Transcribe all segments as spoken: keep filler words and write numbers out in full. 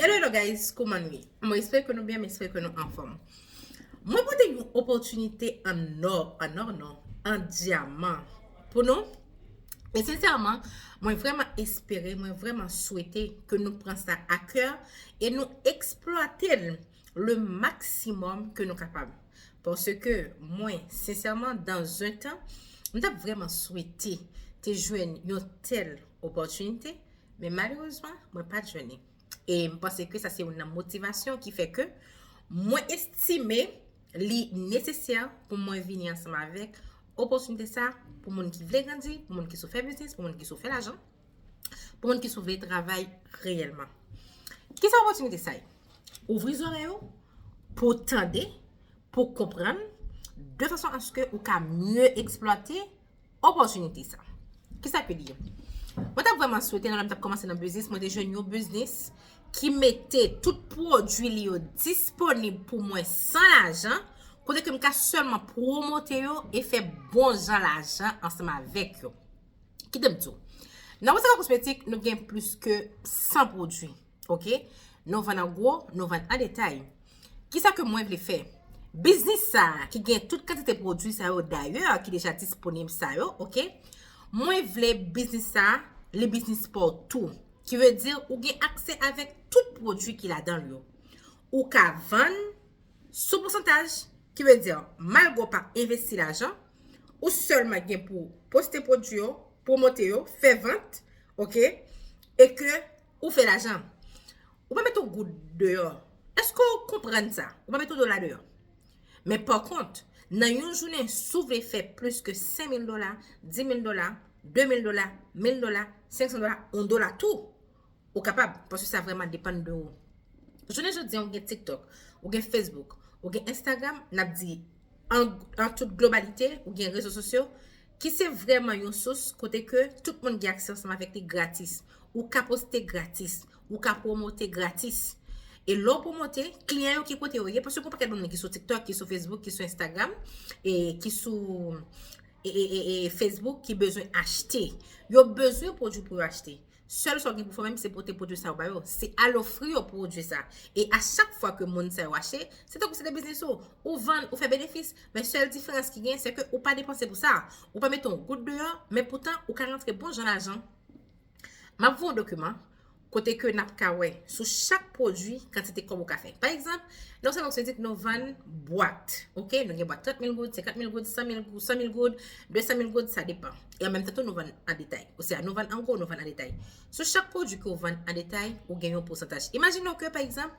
Hello, hello guys, kouman nou ye? Mwen espere ke nou byen, mwen espere ke nou anfòm. Mwen pote yon opòtinite an nò, an nò non, an dyaman pou nou. E sensèman, mwen vrèman espere, mwen vrèman swete ke nou pran sa a kè e nou eksplwate l le maksimòm ke nou kapab. Paske mwen, sensèman, dans un temps, mwen t ap vrèman swete te jwenn yon tèl opòtinite, men malerezman, mwen pa t jwenn li. E m panse ke sa se youn nan motivasyon ki fè ke mwen estime li nesesè pou mwen vini ansanm avèk opòtinite sa pou moun ki vle grandi, pou moun ki sou fè biznis, pou moun ki sou fè lajan, pou moun ki sou vle travay reyèlman. Kisa opòtinite sa ye? Ouvri zòrèy ou pou tande, pou konprann, de fason aske ou ka mye eksplwate opòtinite sa. Kisa ke li ye? Mwen t ap vrèman swete nan lè m t ap kòmanse nan biznis, mwen te jwenn yon biznis ki mete tout pwodui li yo disponib pou mwen san lajan, kote ke m ka sèlman pwomote yo e fè bon jan lajan ansanm avèk yo. Kite m di w. Nan Wesaka Kosmetik, nou gen plis ke san pwodui, oke? Nou vann an gwo, nou vann an detay. Kisa ke mwen vle fè? Biznis sa a, ki gen tout kantite pwodui sa yo dayè, ki deja disponib sa yo, oke? Mwen vle biznis sa a, li biznis pa w tou. Ki vle di, ou gen aksè avèk tout pwodui ki ladan l yo. Ou ka vann sou pousantaj, ki vle di, malgre w pa envesti lajan, ou sèlman gen pou poste pwodui yo, pwomote yo, fè vant, oke? E ke ou fè lajan. Ou pa mete yon goud deyò. Èske w konprann sa? Ou pa mete yon dola deyò. Men pa kont, nan yon jounen, si w vle fè plis ke senk mil dola, dis mil dola, de mil dola, mil dola, senk san dola, yon dola tou, ou kapab, paske sa vrèman depann de ou. Jounen jodi a, ou gen TikTok, ou gen Facebook, ou gen Instagram, n ap di an, an tout globalite, ou gen rezo sosyo, ki se vrèman yon sous kote ke tout moun gen aksè ansanm avèk li gratis. Ou ka poste gratis, ou ka pwomote gratis. E lè w pwomote, kliyan yo ki kote yo ye, paske gen yon pakèt moun ki sou TikTok, ki sou Facebook, ki sou Instagram, e ki sou e, e, e, e Facebook ki bezwen achte. Yo bezwen pwodui pou yo achte. Sèl sa w gen pou fè menm se pote pwodui sa yo ba yo. Se al ofri yo pwodui sa. E a chak fwa ke moun sa yo achte, se tankou se de biznis ou. Ou vann, ou fè benefis, men sèl diferans ki gen, se ke ou pa depanse pou sa. Ou pa mete yon goud deyò, men poutan ou ka rantre bon jan lajan. M ap voye yon dokiman kote ke n ap ka wè sou chak pwodui kantite kòb ou ka fè. Pa egzanp, nan Wesaka Kosmetik, nou vann bwat, oke? Nou gen bwat trant mil goud, senkant mil goud, san mil goud, san mil goud, de san mil goud, sa depan. E an menm tan tou, nou vann an detay. Osea, nou vann an gwo, nou vann an detay. Sou chak pwodui ke w vann an detay, ou gen yon pousantaj. Imajine w ke, pa egzanp,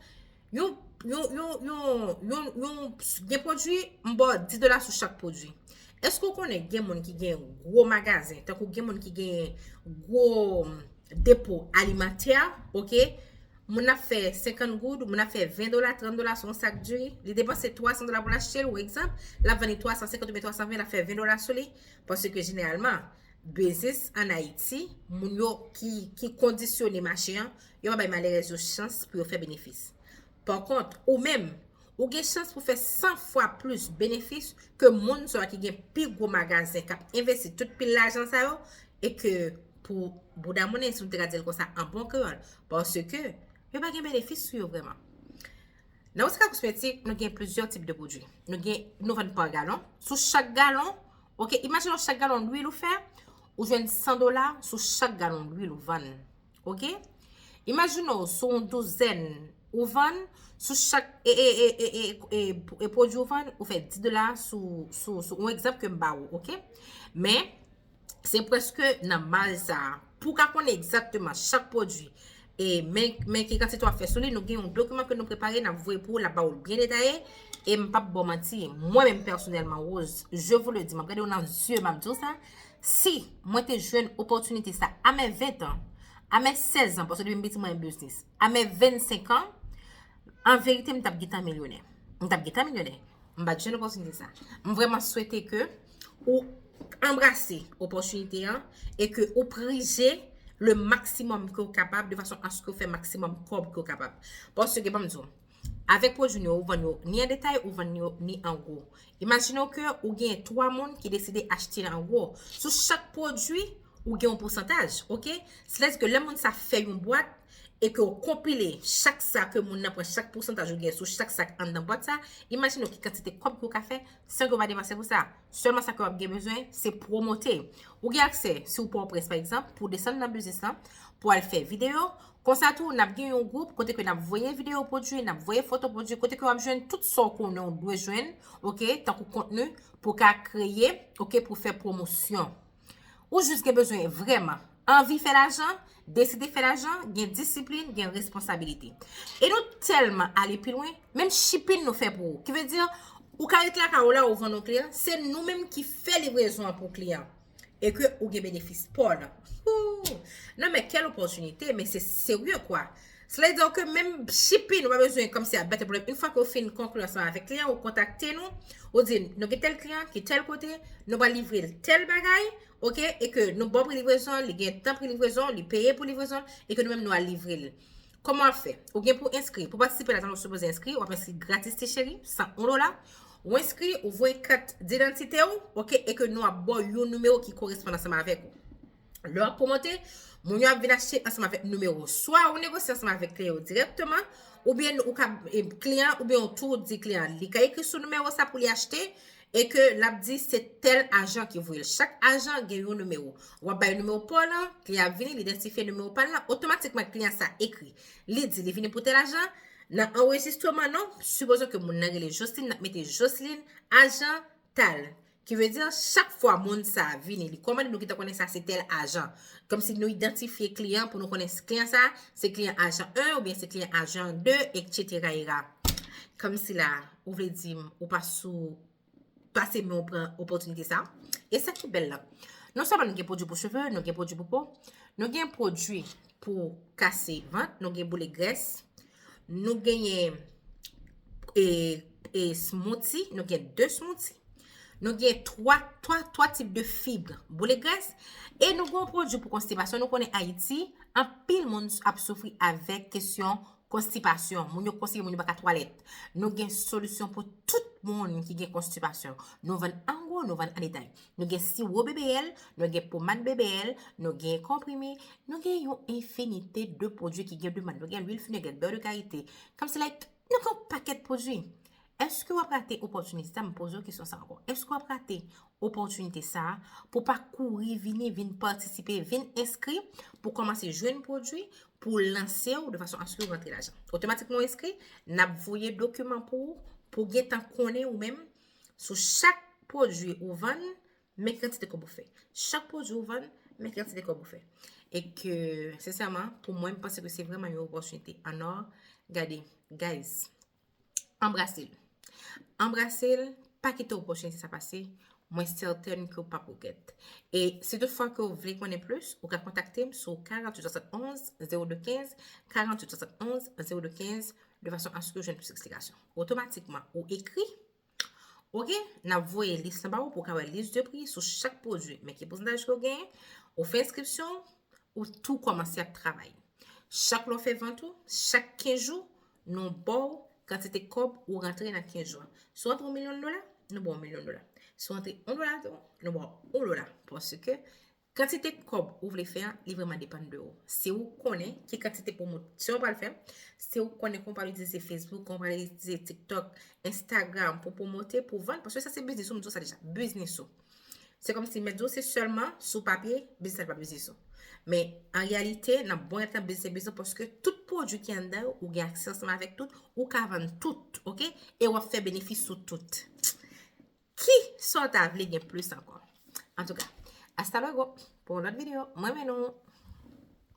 yon, yon, yon, yon, yon, yon, gen pwodui, m ba w dis dola sou chak pwodui. Èske w konnen gen moun ki gen gwo magazen, tankou gen moun ki gen gwo depo alimantè, oke? Moun ap fè senkant goud, moun ap fè ven dola, trant dola sou yon sak diri, li depanse twa san dola pou l achte l, ou egzanp, l ap vann li twa san senkant oubyen twa san ven, l ap fè ven dola sou li, paske jeneralman, biznis ann Ayiti, moun yo ki, ki kondisyone mache an, yo pa bay malerèz yo chans pou yo fè benefis. Pa kont, ou menm, ou gen chans pou fè san fwa plis benefis ke moun sa yo ki gen pi gwo magazen k ap envesti tout pil lajan sa yo, e ke pou bouda monnen, si m te ka di l konsa an bon kreyòl, paske yo pa gen benefis sou yo vrèman. Nan Wesaka Kosmetik, nou gen plizyè tip de pwodui. Nou gen, nou vann pa galon. Sou chak galon, oke, imajine w chak galon lwil ou fè, ou jwenn san dola sou chak galon lwil ou vann. Oke? Imajine w sou yon douzèn ou vann, sou chak e, e, e, e, e, e, e pwodui ou vann, ou fè dis dola sou, sou, sou yon egzanp ke m ba ou, oke? Men, se prèske nan maj sa a. Pou w ka konnen egzakteman chak pwodui, e men, men ki kantite w ap fè sou li, nou gen yon dokiman ke nou prepare, n ap voye pou ou, l ap ba ou l byen detaye, e m p ap ba w manti. Mwen menm pèsonèlman, Rose, je vous le dis, m ap gade w nan zye, m ap di w sa, si mwen te jwenn opòtinite sa a mes vingt ans, a mes seize ans, paske depi m piti mwen an biznis, a mes vingt-cinq ans, an verite, m t ap gentan milyonè. M t ap gentan milyonè. M pa t jwenn opòtinite sa. M vrèman swete ke ou anbrase opòtinite an e ke ou prije le maksimòm ke w kapab de fason aske w fè maksimòm kòb ke w kapab. Paske, ban m di w, avèk pwodui nou yo, ou vann yo ni an detay, ou vann yo ni an gwo. Imajine w ke ou gen twa moun ki deside achte l an gwo. Sou chak pwodui, ou gen yon pousantaj, oke? Silèske lè moun sa fè yon bwat, e ke w konpile chak sa ke moun nan pran, chak pousantaj ou gen sou chak sa k anndan bwat sa, imajine w ki kantite kòb ke w ka fè san ke w pa depanse pou sa. Sèlman sa ke w ap gen bezwen, se pwomote. Ou gen aksè, si w Pòtoprens, pa egzanp, pou w desann nan biznis lan, pou w al fè videyo. Konsa tou, n ap gen yon gwoup kote ke n ap voye videyo pwodui, n ap voye foto pwodui, kote ke w ap jwenn tout sa w konnen w dwe jwenn, oke, tankou kontni, pou w ka kreye, oke, pou fè pwomosyon. Ou jis gen bezwen vrèman anvi fè lajan, deside fè lajan, gen disiplin, gen responsabilite. E nou tèlman ale pi lwen, menm shipping nou fè pou ou. Ki vle di, ou ka ret lakay ou la, ou vann yon kliyan, se nou menm ki fè livrezon an pou kliyan. E ke ou gen benefis pa w lan. Hoo! Non, men kèl opòtinite, men se serye kwa. Sètadi ke menm shipping, ou pa bezwen kòmsi ap bèt pwoblèm. Yon fwa ke w fin konkli ansanm avèk kliyan, ou kontakte nou, ou di, nou gen tèl kliyan ki tèl kote, nou pral livre l tèl bagay, oke, e ke nou ba w pri livrezon, li gen tan pri livrezon, li peye pou livrezon, e ke nou menm nou al livre l. Kòman w ap fè? Ou gen pou w enskri. Pou w patisipe ladan, ou sipoze enskri, w ap enskri gratis, ti cheri, san yon dola. Ou enskri, ou voye kat didantite w, oke, e ke nou ap ba w yon nimewo ki koresponn ansanm avèk ou. Lè w ap pwomote, moun yo ap vin achte ansanm avèk nimewo w. Swa ou negosye ansanm avèk kliyan yo dirèkteman, oubyen ou ka, e, kliyan, oubyen ou tou di kliyan li ka ekri sou nimewo sa pou li achte, e ke l ap di se tèl ajan ki voye l. Chak ajan gen yon nimewo. W ap bay nimewo pa w lan, kliyan ap vini, li idantifye nimewo pa l lan, otomatikman kliyan sa ekri. Li di li vini pou tèl ajan, nan anrejistreman non, sipozon ke moun nan rele Jocelyn, n ap mete Jocelyn, ajan tal. Ki vle di, chak fwa moun sa a vini, li kòmande, nou gentan konnen sa se tèl ajan. Kòmsi nou idantifye kliyan pou nou konnen si kliyan sa a se kliyan ajan en oubyen se kliyan ajan de, etsetera. Kòmsi la, ou vle di m, ou pa sou pase men w pran opòtinite sa. E sa ki bèl la, non sèlman nou gen pwodui pou cheve, nou gen pwodui pou po, nou gen pwodui pou kase vant, nou gen boule grès, nou genyen e, e smoothie, nou gen de smoothie, nou gen twa, twa, twa tip de fib boule grès, e nou gen yon pwodui pou konstipasyon. Nou konnen Ayiti, anpil moun ap soufri avèk kesyon konstipasyon. Moun yo konstipe, moun yo pa ka twalèt. Nou gen solisyon pou tout moun ki gen konstipasyon. Nou vann an gwo, nou vann an detay. Nou gen siwo B B L, nou gen pomad B B L, nou gen konprime, nou gen yon enfinite de pwodui ki gen demann. Nou gen lwil vinegrèt, bè de karite. Kòmsi, like, nou gen yon pakèt pwodui. Èske w ap rate opòtinite sa? M poze w kesyon sa ankò. Èske w ap rate opòtinite sa a pou w pa kouri vini, vin patisipe, vin enskri pou kòmanse jwenn pwodui, pou lanse w de fason aske w rantre lajan? Otomatikman w enskri, n ap voye dokiman pou ou, pou w gentan konnen ou menm sou chak pwodui ou vann, men ki kantite kòb ou fè. Chak pwodui ou vann, men ki kantite kòb ou fè. E ke, sensèman, pou mwen, m panse ke se vrèman yon opòtinite an or. Gade, guys, anbrase l. Anbrase l, pa kite opòtinite sa pase. Mwen sètèn ke w p ap regrèt. E si toutfwa ke w vle konnen plis, ou ka kontakte m sou karanntuit swasannonz zewo de kenz, karanntuit swasannonz zewo de kenz, de fason aske w jwenn plis eksplikasyon. Otomatikman, ou ekri, oke, n ap voye lis lan ba ou pou w ka wè lis de pri sou chak pwodui, men ki pousantaj ke w genyen, ou fè enskripsyon, ou tou kòmanse ap travay. Chak lè w fè vant ou, chak kenz jou, nou ba w kantite kòb ou rantre nan kenz jou an. Si w rantre yon milyon dola, nou ba w yon milyon dola. Si w rantre yon dola tou, nou ba w yon dola. Paske kantite kòb ou vle fè an, li vrèman depann de ou. Se ou konnen ki kantite pwomosyon w pral fè, se ou konnen kòman w pral itilize Facebook, kòman w pral itilize TikTok, Instagram pou pwomote, pou vann, paske sa se biznis ou, m di w sa deja, biznis ou. Se kòmsi m ap di w se sèlman sou papye, biznis la pa biznis ou. Men, an reyalite, nan bon èt lan, biznis se biznis ou, paske tout pwodui ki anndan yo, ou gen aksè ansanm avèk tout, ou ka vann tout, oke? E w ap fè benefis sou tout. Ki sa w ta vle gen plis ankò? Antouka, hasta luego, pou yon lòt videyo, mwen renmen nou.